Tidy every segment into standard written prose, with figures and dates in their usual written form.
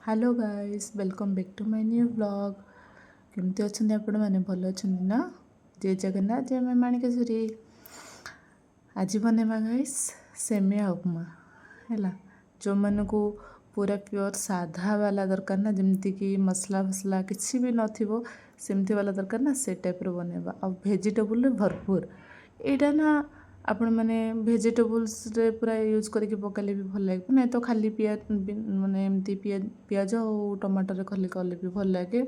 Hello guys, welcome back to my new vlog. କେମିତି ଅଛନ୍ତି ଆପଣମାନେ? ଭଲ ଅଛନ୍ତି ନା? ଜୟ ଜଗନ୍ନାଥ, ଜୟ ମା ମାଣିକେଶ୍ୱରୀ। ଆଜି ବନେଇବା ଗାଇସ୍ ସେମିଆ ଉପମା। ହେଲା, ଯେଉଁମାନଙ୍କୁ ପୁରା ପିଓର ସାଧା ବାଲା ଦରକାର ନା, ଯେମିତିକି ମସଲା ଫସଲା କିଛି ବି ନଥିବ, ସେମିତି ବାଲା ଦରକାର ନା, ସେ ଟାଇପ୍ର ବନେଇବା ଆଉ ଭେଜିଟେବୁଲରେ ଭରପୁର। ଏଇଟା ନା ଆପଣମାନେ ଭେଜିଟେବୁଲ୍ସରେ ପୁରା ୟୁଜ୍ କରିକି ପକାଇଲେ ବି ଭଲ ଲାଗିବ, ନାଇଁ ତ ଖାଲି ପିଆଜ, ମାନେ ଏମିତି ପିଆଜ ଆଉ ଟମାଟୋରେ ଖାଲି କଲେ ବି ଭଲ ଲାଗେ।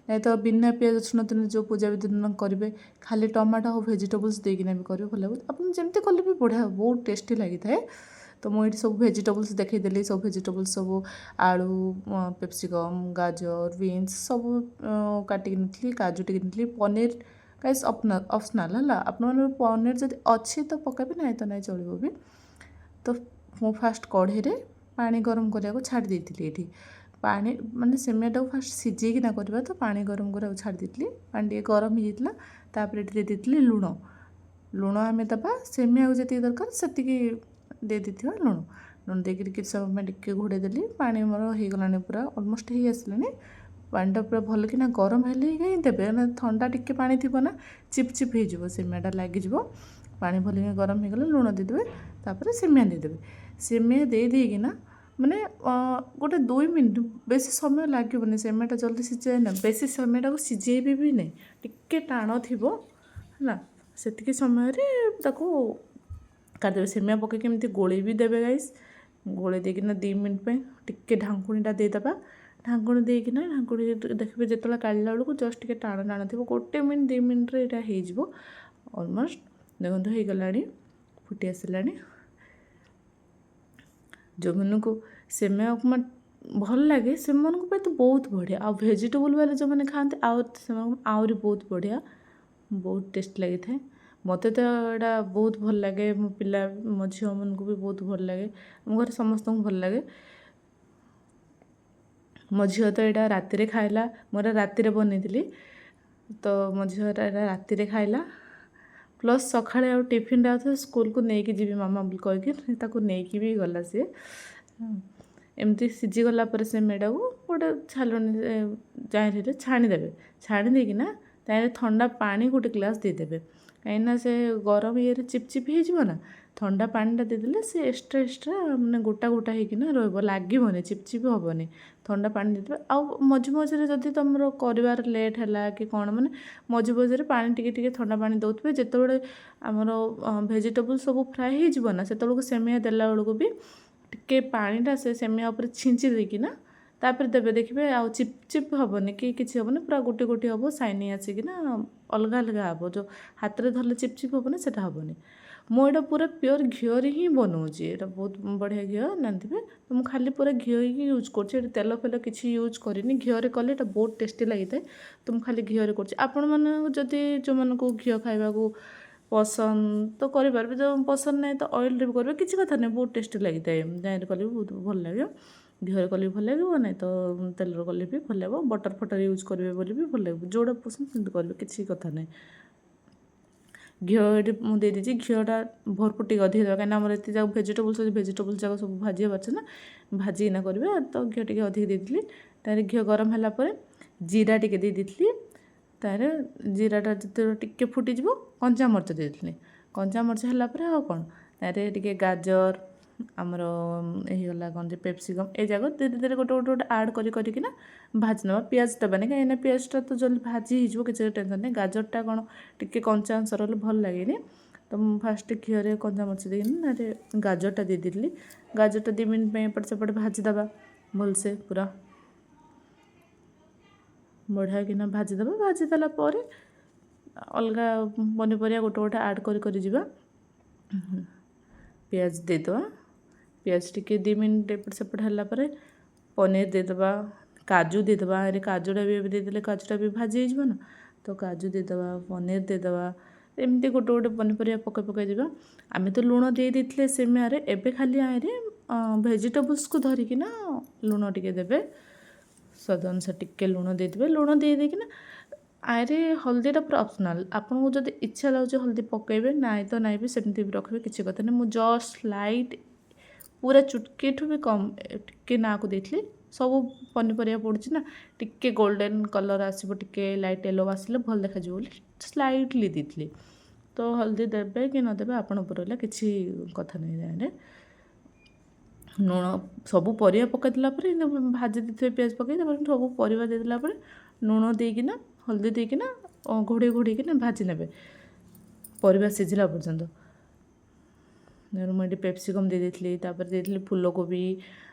ନାଇଁ ତ ବିନା ପିଆଜ ରସୁଣ ଦିନ ଯେଉଁ ପୂଜା ବିଧି ଦିନ କରିବେ, ଖାଲି ଟମାଟୋ ଆଉ ଭେଜିଟେବୁଲ୍ସ ଦେଇକିନା ବି କରିବେ, ଭଲ ଲାଗିବ। ଆପଣ ଯେମିତି କଲେ ବି ବଢ଼ିଆ, ବହୁତ ଟେଷ୍ଟି ଲାଗିଥାଏ। ତ ମୁଁ ଏଇଠି ସବୁ ଭେଜିଟେବୁଲ୍ସ ଦେଖେଇଦେଲି। ସବୁ ଭେଜିଟେବୁଲ୍ସ, ସବୁ ଆଳୁ, କ୍ୟାପ୍ସିକମ୍, ଗାଜର, ବିନ୍ସ ସବୁ କାଟିକି ନେଇଥିଲି, କାଜୁ ଟିକେ ନେଇଥିଲି, ପନିର ଗାଇସ୍ ଅପସନାଲ୍ ହେଲା। ଆପଣଙ୍କର ପନିର ଯଦି ଅଛି ତ ପକାଇବେ, ନାହିଁ ତ ନାହିଁ, ଚଳିବ ବି। ତ ମୁଁ ଫାଷ୍ଟ କଢ଼େଇରେ ପାଣି ଗରମ କରିବାକୁ ଛାଡ଼ି ଦେଇଥିଲି। ଏଇଠି ପାଣି, ମାନେ ସେମିଆଟାକୁ ଫାଷ୍ଟ ସିଝେଇକିନା କରିବା, ତ ପାଣି ଗରମ କରିବାକୁ ଛାଡ଼ି ଦେଇଥିଲି। ପାଣି ଟିକେ ଗରମ ହେଇଯାଇଥିଲା। ତାପରେ ଏଠି ଦେଇ ଦେଇଥିଲି ଲୁଣ। ଲୁଣ ଆମେ ଦେବା ସେମିଆକୁ ଯେତିକି ଦରକାର ସେତିକି ଦେଇ ଦେଇଥିବା ଲୁଣ। ଲୁଣ ଦେଇକିରି କିଛି ସମୟ ପାଇଁ ଟିକେ ଘୋଡ଼େଇ ଦେଲି। ପାଣି ମୋର ହେଇଗଲାଣି, ପୁରା ଅଲମୋଷ୍ଟ ହେଇ ଆସିଲାଣି। ପାଣିଟା ପୁରା ଭଲକିନା ଗରମ ହେଲେ ହିଁ ଦେବେ ନା, ଥଣ୍ଡା ଟିକେ ପାଣି ଥିବ ନା, ଚିପ୍ ଚିପ୍ ହେଇଯିବ, ସେମିଆଟା ଲାଗିଯିବ। ପାଣି ଭଲକିନା ଗରମ ହେଇଗଲେ ଲୁଣ ଦେଇଦେବେ, ତାପରେ ସେମିଆ ଦେଇଦେବେ। ସେମିଆ ଦେଇ ଦେଇକିନା ମାନେ ଗୋଟେ 2 ମିନିଟ୍, ବେଶୀ ସମୟ ଲାଗିବନି। ସେମିଆଟା ଜଲ୍ଦି ସିଝାଏ ନା, ବେଶୀ ସେମିଆଟାକୁ ସିଝେଇବେ ବି ନାହିଁ। ଟିକେ ଟାଣ ଥିବ ହେଲା, ସେତିକି ସମୟରେ ତାକୁ କାଢ଼ିଦେବେ। ସେମିଆ ପକେଇକି ଏମିତି ଗୋଳେଇ ବି ଦେବେ ଗାଇସ୍। ଗୋଳେଇ ଦେଇକିନା 2 ମିନିଟ୍ ପାଇଁ ଟିକେ ଢାଙ୍କୁଣୀଟା ଦେଇଦେବା। ଢାଙ୍କୁଣୀ ଦେଇକିନା, ଢାଙ୍କୁଣୀ ଦେଖିବେ ଯେତେବେଳେ କାଢ଼ିଲା ବେଳକୁ ଜଷ୍ଟ ଟିକେ ଟାଣ ଟାଣ ଥିବ। ଗୋଟେ ମିନିଟ୍ 2 ମିନିଟ୍ରେ ଏଇଟା ହେଇଯିବ ଅଲମୋଷ୍ଟ। ଦେଖନ୍ତୁ, ହେଇଗଲାଣି, ଫୁଟି ଆସିଲାଣି। ଯେଉଁମାନଙ୍କୁ ସେମିଆ ଉପମା ଭଲ ଲାଗେ, ସେମାନଙ୍କ ପାଇଁ ତ ବହୁତ ବଢ଼ିଆ। ଆଉ ଭେଜିଟେବୁଲ୍ ବାଲା ଯେଉଁମାନେ ଖାଆନ୍ତି, ଆଉ ସେମାନଙ୍କୁ ଆହୁରି ବହୁତ ବଢ଼ିଆ, ବହୁତ ଟେଷ୍ଟ ଲାଗିଥାଏ। ମୋତେ ତ ଏଇଟା ବହୁତ ଭଲ ଲାଗେ। ମୋ ପିଲା, ମୋ ଝିଅମାନଙ୍କୁ ବି ବହୁତ ଭଲ ଲାଗେ। ଆମ ଘରେ ସମସ୍ତଙ୍କୁ ଭଲ ଲାଗେ। ମୋ ଝିଅ ତ ଏଇଟା ରାତିରେ ଖାଇଲା। ମୁଁ ଏଇଟା ରାତିରେ ବନେଇଥିଲି, ତ ମୋ ଝିଅ ଏଇଟା ରାତିରେ ଖାଇଲା। ପ୍ଲସ୍ ସକାଳେ ଆଉ ଟିଫିନ୍ଟା ଆଉ ସ୍କୁଲକୁ ନେଇକି ଯିବି ମାମା ବୋଲି କହିକି ତାକୁ ନେଇକି ବି ଗଲା ସିଏ। ଏମିତି ସିଝିଗଲା ପରେ ସେମିଆଟାକୁ ଗୋଟେ ଛାଲୁଣି ଜାରିରେ ଛାଣିଦେବେ। ଛାଣି ଦେଇକିନା ତାହିଁରେ ଥଣ୍ଡା ପାଣି ଗୋଟେ ଗ୍ଲାସ୍ ଦେଇଦେବେ, କାହିଁକିନା ସେ ଗରମ ଇଏରେ ଚିପ୍ ଚିପ୍ ହେଇଯିବ ନା। ଥଣ୍ଡା ପାଣିଟା ଦେଇଦେଲେ ସେ ଏକ୍ସଟ୍ରା ଏକ୍ସଟ୍ରା, ମାନେ ଗୋଟା ଗୋଟା ହେଇକିନା ରହିବ, ଲାଗିବନି, ଚିପ୍ ଚିପ୍ ହେବନି। ଥଣ୍ଡା ପାଣି ଦେଇଦେବେ। ଆଉ ମଝି ମଝିରେ ଯଦି ତୁମର କରିବାର ଲେଟ୍ ହେଲା କି କ'ଣ, ମାନେ ମଝି ମଝିରେ ପାଣି ଟିକେ ଟିକେ ଥଣ୍ଡା ପାଣି ଦେଉଥିବେ। ଯେତେବେଳେ ଆମର ଭେଜିଟେବୁଲ୍ ସବୁ ଫ୍ରାଏ ହେଇଯିବ ନା, ସେତେବେଳକୁ ସେମିଆ ଦେଲା ବେଳକୁ ବି ଟିକେ ପାଣିଟା ସେ ସେମିଆ ଉପରେ ଛିଞ୍ଚି ଦେଇକିନା ତାପରେ ଦେବେ। ଦେଖିବେ, ଆଉ ଚିପ୍ ଚିପ୍ ହେବନି କି କିଛି ହେବନି, ପୁରା ଗୋଟି ଗୋଟି ହେବ, ସାଇନି ଆସିକିନା ଅଲଗା ଅଲଗା ହେବ। ଯେଉଁ ହାତରେ ଧରିଲେ ଚିପ୍ ଚିପ୍ ହେବନି, ସେଇଟା ହେବନି। ମୁଁ ଏଇଟା ପୁରା ପିଓର ଘିଅରେ ହିଁ ବନଉଛି। ଏଇଟା ବହୁତ ବଢ଼ିଆ ଘିଅ ଜାଣିଥିବେ ତ, ମୁଁ ଖାଲି ପୁରା ଘିଅ ହିଁ ୟୁଜ୍ କରୁଛି। ଏଠି ତେଲ ଫେଲ କିଛି ୟୁଜ୍ କରିନି। ଘିଅରେ କଲେ ଏଇଟା ବହୁତ ଟେଷ୍ଟି ଲାଗିଥାଏ, ତ ମୁଁ ଖାଲି ଘିଅରେ କରୁଛି। ଆପଣମାନେ ଯଦି ଯେଉଁମାନଙ୍କୁ ଘିଅ ଖାଇବାକୁ ପସନ୍ଦ ତ କରିପାରିବେ, ଯେଉଁ ପସନ୍ଦ ନାହିଁ ତ ଅଏଲ୍ରେ ବି କରିବେ, କିଛି କଥା ନାହିଁ, ବହୁତ ଟେଷ୍ଟି ଲାଗିଥାଏ। ତାହିଁରେ କଲେ ବି ବହୁତ ଭଲ ଲାଗିବ। ଘିଅରେ କଲେ ବି ଭଲ ଲାଗିବ, ନାହିଁ ତ ତେଲରେ କଲେ ବି ଭଲ ଲାଗିବ। ବଟର୍ ଫଟର୍ ୟୁଜ୍ କରିବେ ବୋଲି ବି ଭଲ ଲାଗିବ। ଯେଉଁଟା ପସନ୍ଦ ସେମିତି କରିବେ, କିଛି କଥା ନାହିଁ। ଘିଅ ଏଠି ମୁଁ ଦେଇଦେଇଛି। ଘିଅଟା ଭରପୁର ଟିକେ ଅଧିକ ଦେବା, କାହିଁକିନା ଆମର ଏତେ ଯାକ ଭେଜିଟେବୁଲ୍ସ ଅଛି। ଭେଜିଟେବୁଲ୍ସ ଯାକ ସବୁ ଭାଜି ହେବାର ଅଛି ନା, ଭାଜିକିନା କରିବେ ତ ଘିଅ ଟିକେ ଅଧିକ ଦେଇଥିଲି। ତାପରେ ଘିଅ ଗରମ ହେଲା ପରେ ଜିରା ଟିକେ ଦେଇ ଦେଇଥିଲି। ତାପରେ ଜିରାଟା ଯେତେବେଳେ ଟିକେ ଫୁଟିଯିବ, କଞ୍ଚା ମରିଚ ଦେଇଥିଲି। କଞ୍ଚା ମରିଚ ହେଲା ପରେ ଆଉ କ'ଣ, ତାରେ ଟିକେ ଗାଜର, ଆମର ହେଇଗଲା କ'ଣ ଯେ କ୍ୟାପ୍ସିକମ୍, ଏ ଯାକ ଧୀରେ ଧୀରେ ଗୋଟେ ଗୋଟେ ଗୋଟେ ଆଡ଼୍ କରି କରିକିନା ଭାଜି ନେବା। ପିଆଜ ଦେବାନି, କାହିଁକିନା ପିଆଜଟା ତ ଜଲ୍ଦି ଭାଜି ହେଇଯିବ, କିଛି ଟେନସନ୍ ନାହିଁ। ଗାଜରଟା କ'ଣ ଟିକେ କଞ୍ଚା ଅଂଶ ରହିଲେ ଭଲ ଲାଗେନି। ତ ମୁଁ ଫାଷ୍ଟ ଘିଅରେ କଞ୍ଚା ମରିଚ ଦେଇକିନା ତାରେ ଗାଜରଟା ଦେଇ ଦେଇଥିଲି। ଗାଜରଟା 2 ମିନିଟ୍ ପାଇଁ ଏପଟ ସେପଟ ଭାଜିଦେବା ଭଲସେ, ପୁରା ବଢ଼ିଆ କିନା ଭାଜିଦେବା। ଭାଜି ଦେଲା ପରେ ଅଲଗା ପନିପରିବା ଗୋଟେ ଗୋଟେ ଆଡ଼୍ କରି କରି ଯିବା। ପିଆଜ ଦେଇଦେବା। ପିଆଜ ଟିକେ 2 ମିନିଟ୍ ଏପଟ ସେପଟ ହେଲା ପରେ ପନିର ଦେଇଦେବା, କାଜୁ ଦେଇଦେବା। ଆରେ କାଜୁଟା ବି ଏବେ ଦେଇଦେଲେ କାଜୁଟା ବି ଭାଜି ହେଇଯିବ ନା, ତ କାଜୁ ଦେଇଦେବା, ପନିର ଦେଇଦେବା। ଏମିତି ଗୋଟେ ଗୋଟେ ପନିପରିବା ପକାଇ ପକାଇ ଯିବା। ଆମେ ତ ଲୁଣ ଦେଇ ଦେଇଥିଲେ ସେମିଆରେ, ଏବେ ଖାଲି ଆଇରେ ଭେଜିଟେବୁଲ୍ସକୁ ଧରିକିନା ଲୁଣ ଟିକେ ଦେବେ। ସ୍ୱାଦ ଅନୁସାରେ ଟିକେ ଲୁଣ ଦେଇଦେବେ। ଲୁଣ ଦେଇ ଦେଇକିନା ଆଇରେ ହଳଦୀଟା ପୁରା ଅପସନାଲ୍। ଆପଣଙ୍କୁ ଯଦି ଇଚ୍ଛା ଲାଗୁଛି ହଳଦୀ ପକାଇବେ, ନାଇଁ ତ ନାଇଁ ବି, ସେମିତି ବି ରଖିବେ, କିଛି କଥା ନାହିଁ। ମୁଁ ଜଷ୍ଟ ଲାଇଟ୍, ପୁରା ଚୁଟକିଠୁ ବି କମ୍ ଟିକେ ନାକୁ ଦେଇଥିଲି। ସବୁ ପନିପରିବା ପଡ଼ୁଛି ନା, ଟିକେ ଗୋଲ୍ଡେନ୍ କଲର୍ ଆସିବ, ଟିକେ ଲାଇଟ୍ ୟେଲୋ ଆସିଲେ ଭଲ ଦେଖାଯିବ ବୋଲି ସ୍ଲାଇଟଲି ଦେଇଥିଲି। ତ ହଳଦୀ ଦେବେ କି ନ ଦେବେ ଆପଣ ଉପରେ ରହିଲା, କିଛି କଥା ନାହିଁ। ଜାଣିଲେ ଲୁଣ ସବୁ ପରିବା ପକାଇଦେଲା ପରେ, ଭାଜି ଦେଇଥିବେ ପିଆଜ ପକାଇ, ତାପରେ ସବୁ ପରିବା ଦେଇଦେଲା ପରେ ଲୁଣ ଦେଇକିନା ହଳଦୀ ଦେଇକିନା ଘୋଡ଼େଇ ଘୋଡ଼େଇକିନା ଭାଜି ନେବେ ପରିବା ସିଝିଲା ପର୍ଯ୍ୟନ୍ତ। ମୁଁ ଏଠି କ୍ୟାପ୍ସିକମ୍ ଦେଇ ଦେଇଥିଲି, ତାପରେ ଦେଇଥିଲି ଫୁଲକୋବି,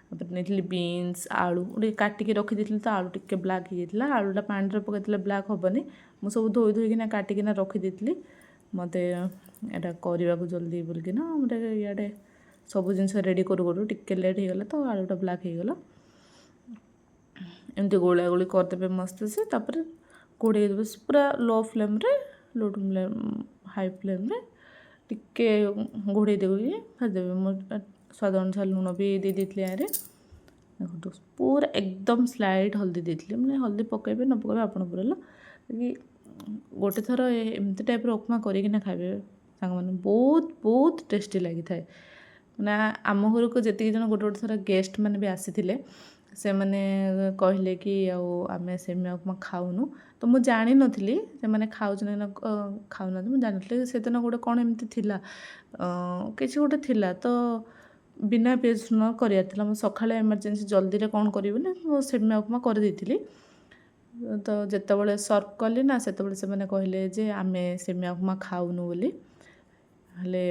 ତାପରେ ନେଇଥିଲି ବିନ୍ସ, ଆଳୁ ଟିକେ କାଟିକି ରଖିଦେଇଥିଲି। ତ ଆଳୁ ଟିକେ ବ୍ଲାକ୍ ହେଇଯାଇଥିଲା। ଆଳୁଟା ପାଣିରେ ପକାଇଥିଲେ ବ୍ଲାକ୍ ହେବନି। ମୁଁ ସବୁ ଧୋଇ ଧୋଇକିନା କାଟିକିନା ରଖିଦେଇଥିଲି। ମୋତେ ଏଇଟା କରିବାକୁ ଜଲ୍ଦି ବୋଲିକିନା ମୋତେ ଇଆଡ଼େ ସବୁ ଜିନିଷ ରେଡ଼ି କରୁ କରୁ ଟିକେ ଲେଟ୍ ହେଇଗଲା, ତ ଆଳୁଟା ବ୍ଲାକ୍ ହେଇଗଲା। ଏମିତି ଗୋଳା ଗୋଳି କରିଦେବେ ମସ୍ତ ସେ, ତାପରେ ଘୋଡ଼େଇ ଦେବେ ପୁରା ଲୋ ଫ୍ଲେମ୍ରେ, ଲୋ ଟୁ ହାଇ ଫ୍ଲେମ୍ରେ ଟିକେ ଘୋଡ଼େଇ ଦେଇକି ଭାଜିଦେବେ। ମୁଁ ସ୍ୱାଦ ଅନୁସାରେ ଲୁଣ ବି ଦେଇ ଦେଇଥିଲି ଆରେ। ଦେଖନ୍ତୁ, ପୁରା ଏକଦମ ସ୍ଲାଇଟ୍ ହଳଦୀ ଦେଇଥିଲି। ମାନେ ହଳଦୀ ପକାଇବେ ନ ପକାଇବେ ଆପଣ ଉପରେ ହେଲା କି। ଗୋଟେ ଥର ଏମିତି ଟାଇପ୍ର ଉପମା କରିକିନା ଖାଇବେ ସାଙ୍ଗମାନେ, ବହୁତ ବହୁତ ଟେଷ୍ଟି ଲାଗିଥାଏ। ମାନେ ଆମ ଘରକୁ ଯେତିକି ଜଣ ଗୋଟେ ଗୋଟେ ଥର ଗେଷ୍ଟ ମାନେ ବି ଆସିଥିଲେ, ସେମାନେ କହିଲେ କି ଆଉ ଆମେ ସେମିଆ ଉପମା ଖାଉନୁ। ତ ମୁଁ ଜାଣିନଥିଲି ସେମାନେ ଖାଉଛନ୍ତି ନା ଖାଉନାହାନ୍ତି, ମୁଁ ଜାଣିନଥିଲି। ସେଦିନ ଗୋଟେ କ'ଣ ଏମିତି ଥିଲା, କିଛି ଗୋଟେ ଥିଲା, ତ ବିନା ପିଆଜ ରସୁଣ କରିବାର ଥିଲା। ମୁଁ ସକାଳେ ଏମର୍ଜେନ୍ସି ଜଲ୍ଦିରେ କ'ଣ କରିବି ନା ମୁଁ ସେମିଆ ଉପମା କରିଦେଇଥିଲି। ତ ଯେତେବେଳେ ସର୍ଭ କଲି ନା, ସେତେବେଳେ ସେମାନେ କହିଲେ ଯେ ଆମେ ସେମିଆ ଉପମା ଖାଉନୁ ବୋଲି। ହେଲେ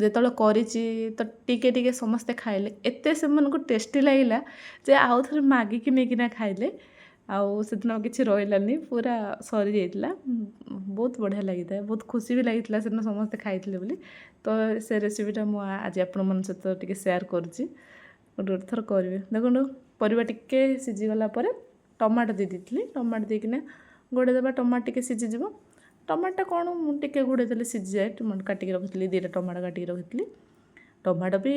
ଯେତେବେଳେ କରିଛି ତ ଟିକେ ଟିକେ ସମସ୍ତେ ଖାଇଲେ, ଏତେ ସେମାନଙ୍କୁ ଟେଷ୍ଟି ଲାଗିଲା ଯେ ଆଉ ଥରେ ମାଗିକି ନେଇକିନା ଖାଇଲେ। ଆଉ ସେଦିନ କିଛି ରହିଲାନି, ପୁରା ସରିଯାଇଥିଲା। ବହୁତ ବଢ଼ିଆ ଲାଗିଥାଏ, ବହୁତ ଖୁସି ବି ଲାଗିଥିଲା ସେଦିନ ସମସ୍ତେ ଖାଇଥିଲେ ବୋଲି। ତ ସେ ରେସିପିଟା ମୁଁ ଆଜି ଆପଣମାନଙ୍କ ସହିତ ଟିକେ ସେୟାର କରୁଛି। ଗୋଟେ ଗୋଟେ ଥର କରିବେ। ଦେଖନ୍ତୁ, ପରିବା ଟିକେ ସିଝିଗଲା ପରେ ଟମାଟୋ ଦେଇ ଦେଇଥିଲି। ଟମାଟୋ ଦେଇକିନା ଘୋଡ଼େଇ ଦେବା, ଟମାଟୋ ଟିକେ ସିଝିଯିବ। ଟମାଟୋଟା କ'ଣ, ମୁଁ ଟିକେ ଘୋଡ଼େଇ ଦେଲେ ସିଝିଯାଏ। ଟମାଟୋ କାଟିକି ରଖିଥିଲି, 2ଟା ଟମାଟୋ କାଟିକି ରଖିଥିଲି। ଟମାଟୋ ବି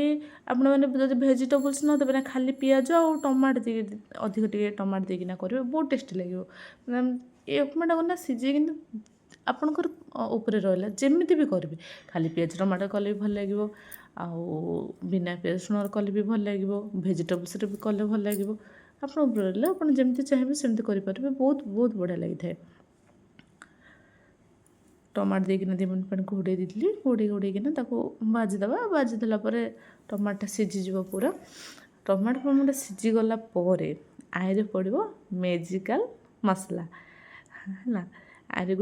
ଆପଣମାନେ ଯଦି ଭେଜିଟେବୁଲ୍ସ ନ ଦେବେ ନା, ଖାଲି ପିଆଜ ଆଉ ଟମାଟୋ ଦେଇକି, ଅଧିକ ଟିକେ ଟମାଟୋ ଦେଇକିନା କରିବେ, ବହୁତ ଟେଷ୍ଟି ଲାଗିବ। ମାନେ ଏ ଉପମାଟାକୁ ନା ସିଝେଇକି ଆପଣଙ୍କର ଉପରେ ରହିଲା, ଯେମିତି ବି କରିବେ, ଖାଲି ପିଆଜ ଟମାଟୋ କଲେ ବି ଭଲ ଲାଗିବ, ଆଉ ବିନା ପିଆଜ ରସୁଣରେ କଲେ ବି ଭଲ ଲାଗିବ, ଭେଜିଟେବୁଲ୍ସରେ ବି କଲେ ଭଲ ଲାଗିବ। ଆପଣ ଉପରେ ରହିଲା, ଆପଣ ଯେମିତି ଚାହିଁବେ ସେମିତି କରିପାରିବେ। ବହୁତ ବହୁତ ବଢ଼ିଆ ଲାଗିଥାଏ। ଟମାଟୋ ଦେଇକିନା 2 ମିନିଟ୍ ପାଇଁ ଘୋଡ଼େଇ ଦେଇଥିଲି। ଘୋଡ଼େଇ ଘୋଡ଼େଇକିନା ତାକୁ ଭାଜିଦେବା। ଭାଜିଦେଲା ପରେ ଟମାଟୋଟା ସିଝିଯିବ ପୁରା। ଟମାଟୋ ଫମାଟୋ ସିଝିଗଲା ପରେ ଆଇରେ ପଡ଼ିବ ମ୍ୟାଜିକାଲ ମସଲା। ହେଲା, ଆରେ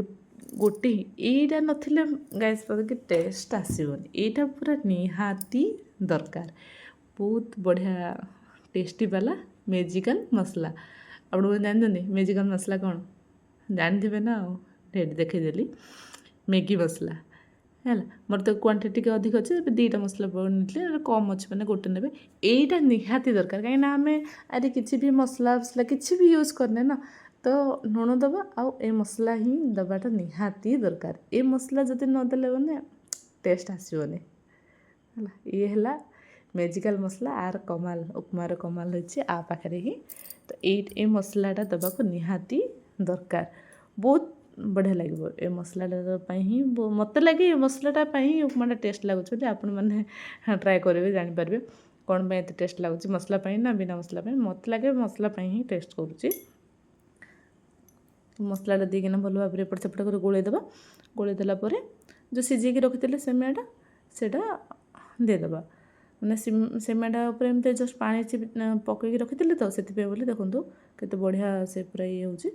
ଗୋଟେ ଏଇଟା ନଥିଲେ ଗାଇସ୍ କି ଟେଷ୍ଟ ଆସିବନି। ଏଇଟା ପୁରା ନିହାତି ଦରକାର। ବହୁତ ବଢ଼ିଆ ଟେଷ୍ଟି ବାଲା ମ୍ୟାଜିକାଲ ମସଲା। ଆପଣ ଜାଣିଛନ୍ତି ମ୍ୟାଜିକାଲ ମସଲା କ'ଣ? ଜାଣିଥିବେ ନା, ଆଉ ଏଠି ଦେଖେଇଦେଲି, ମ୍ୟାଗି ମସଲା। ହେଲା, ମୋର ତ କ୍ୱାଣ୍ଟିଟି ଟିକେ ଅଧିକ ଅଛି, ଏବେ 2ଟା ମସଲା ନେଇଥିଲି। କମ୍ ଅଛି ମାନେ ଗୋଟେ ନେବେ। ଏଇଟା ନିହାତି ଦରକାର, କାହିଁକିନା ଆମେ ଆରେ କିଛି ବି ମସଲା ଫସଲା କିଛି ବି ୟୁଜ୍ କରିନେ ନା, ତ ଲୁଣ ଦେବା ଆଉ ଏ ମସଲା ହିଁ ଦେବାଟା ନିହାତି ଦରକାର। ଏ ମସଲା ଯଦି ନଦେଲେ ମାନେ ଟେଷ୍ଟ ଆସିବନି। ହେଲା, ଇଏ ହେଲା ମ୍ୟାଜିକାଲ ମସଲା। ଆର କମାଲ, ଉପମାର କମାଲ ହେଇଛି ଆ ପାଖରେ ହିଁ। ତ ଏ ମସଲାଟା ଦେବାକୁ ନିହାତି ଦରକାର, ବହୁତ ବଢ଼ିଆ ଲାଗିବ। ଏ ମସଲାଟା ପାଇଁ ହିଁ ମୋତେ ଲାଗେ, ଏ ମସଲାଟା ପାଇଁ ହିଁ ଉପମାଟା ଟେଷ୍ଟ ଲାଗୁଛି ବୋଲି। ଆପଣମାନେ ଟ୍ରାଏ କରିବେ, ଜାଣିପାରିବେ କ'ଣ ପାଇଁ ଏତେ ଟେଷ୍ଟ ଲାଗୁଛି, ମସଲା ପାଇଁ ନା ବିନା ମସଲା ପାଇଁ। ମୋତେ ଲାଗେ ମସଲା ପାଇଁ ହିଁ ଟେଷ୍ଟ କରୁଛି। ମସଲାଟା ଦେଇକିନା ଭଲ ଭାବରେ ଏପଟ ସେପଟ କରି ଗୋଳେଇ ଦେବା। ଗୋଳେଇ ଦେଲା ପରେ ଯେଉଁ ସିଝେଇକି ରଖିଥିଲେ ସେମିଆଟା, ସେଇଟା ଦେଇଦେବା। ମାନେ ସେମିଆଟା ଉପରେ ଏମିତି ଜଷ୍ଟ ପାଣି ପକାଇକି ରଖିଥିଲି, ତ ସେଥିପାଇଁ ବୋଲି ଦେଖନ୍ତୁ କେତେ ବଢ଼ିଆ ସେ ପୁରା ଇଏ ହେଉଛି।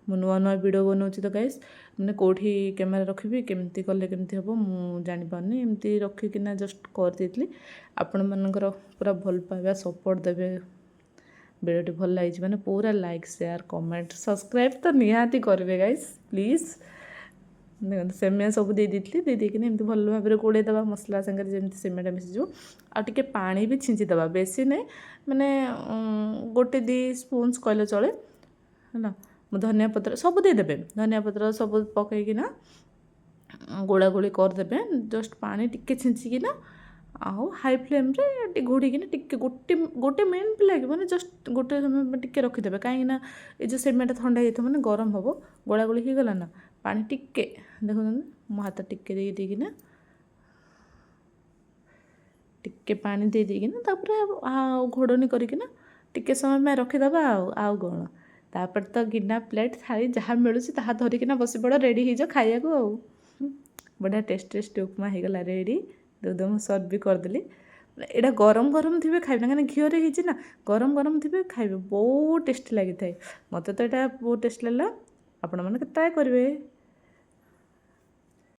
ମୁଁ ନୂଆ ନୂଆ ଭିଡ଼ିଓ ବନାଉଛି ତ ଗାଇସ୍, ମାନେ କେଉଁଠି କ୍ୟାମେରା ରଖିବି, କେମିତି କଲେ କେମିତି ହେବ ମୁଁ ଜାଣିପାରୁନି। ଏମିତି ରଖିକିନା ଜଷ୍ଟ କରିଦେଇଥିଲି। ଆପଣମାନଙ୍କର ପୁରା ଭଲ ପାଇବା, ସପୋର୍ଟ ଦେବେ। ଭିଡ଼ିଓଟି ଭଲ ଲାଗିଛି ମାନେ ପୁରା ଲାଇକ୍, ସେୟାର, କମେଣ୍ଟ, ସବସ୍କ୍ରାଇବ୍ ତ ନିହାତି କରିବେ ଗାଇସ୍, ପ୍ଲିଜ୍। ଦେଖନ୍ତୁ, ସେମିଆ ସବୁ ଦେଇ ଦେଇଥିଲି। ଦେଇ ଦେଇକିନା ଏମିତି ଭଲ ଭାବରେ ଗୋଳେଇ ଦେବା ମସଲା ସାଙ୍ଗରେ, ଯେମିତି ସେମିଆଟା ମିଶିଯିବ। ଆଉ ଟିକେ ପାଣି ବି ଛିଞ୍ଚି ଦେବା, ବେଶୀ ନାହିଁ, ମାନେ ଗୋଟେ ଦୁଇ ସ୍ପୁନ୍ସ କହିଲେ ଚଳେ। ହେଲା, ମୁଁ ଧନିଆ ପତ୍ର ସବୁ ଦେଇଦେବେ। ଧନିଆ ପତ୍ର ସବୁ ପକାଇକିନା ଗୋଳା ଗୋଳି କରିଦେବେ। ଜଷ୍ଟ ପାଣି ଟିକେ ଛିଞ୍ଚିକିନା ଆଉ ହାଇ ଫ୍ଲେମ୍ରେ ଟିକେ ଘୋଡ଼ିକିନା ଟିକେ ଗୋଟେ ଗୋଟେ ମିନିଟ୍ ବି ଲାଗିବନି, ଜଷ୍ଟ ଗୋଟେ ସମୟ ଟିକେ ରଖିଦେବେ। କାହିଁକିନା ଏ ଯେଉଁ ସେମିଆଟା ଥଣ୍ଡା ହେଇଯାଇଥିବ, ମାନେ ଗରମ ହେବ, ଗୋଳା ଗୋଳି ହେଇଗଲା ନା, ପାଣି ଟିକେ ଦେଖୁଛନ୍ତି, ମୋ ହାତ ଟିକେ ଦେଇ ଦେଇକିନା, ଟିକେ ପାଣି ଦେଇ ଦେଇକିନା, ତାପରେ ଆଉ ଘୋଡ଼ଣି କରିକିନା ଟିକେ ସମୟ ପାଇଁ ରଖିଦେବା ଆଉ ଆଉ କ'ଣ। ତାପରେ ତ ଗିନା, ପ୍ଲେଟ୍, ଥାଳି ଯାହା ମିଳୁଛି ତାହା ଧରିକିନା ବସି ପଡ଼, ରେଡ଼ି ହେଇଯାଅ ଖାଇବାକୁ। ଆଉ ବଢ଼ିଆ ଟେଷ୍ଟ ଟେଷ୍ଟି ଉପମା ହେଇଗଲା ରେଡ଼ି। ମୁଁ ସର୍ଭ ବି କରିଦେଲି। ଏଇଟା ଗରମ ଗରମ ଥିବେ ଖାଇବେ ନା, କାହିଁକିନା ଘିଅରେ ହେଇଛି ନା, ଗରମ ଗରମ ଥିବେ ଖାଇବେ, ବହୁତ ଟେଷ୍ଟି ଲାଗିଥାଏ। ମୋତେ ତ ଏଇଟା ବହୁତ ଟେଷ୍ଟି ଲାଗିଲା। ଆପଣମାନେ ଟ୍ରାଏ କରିବେ।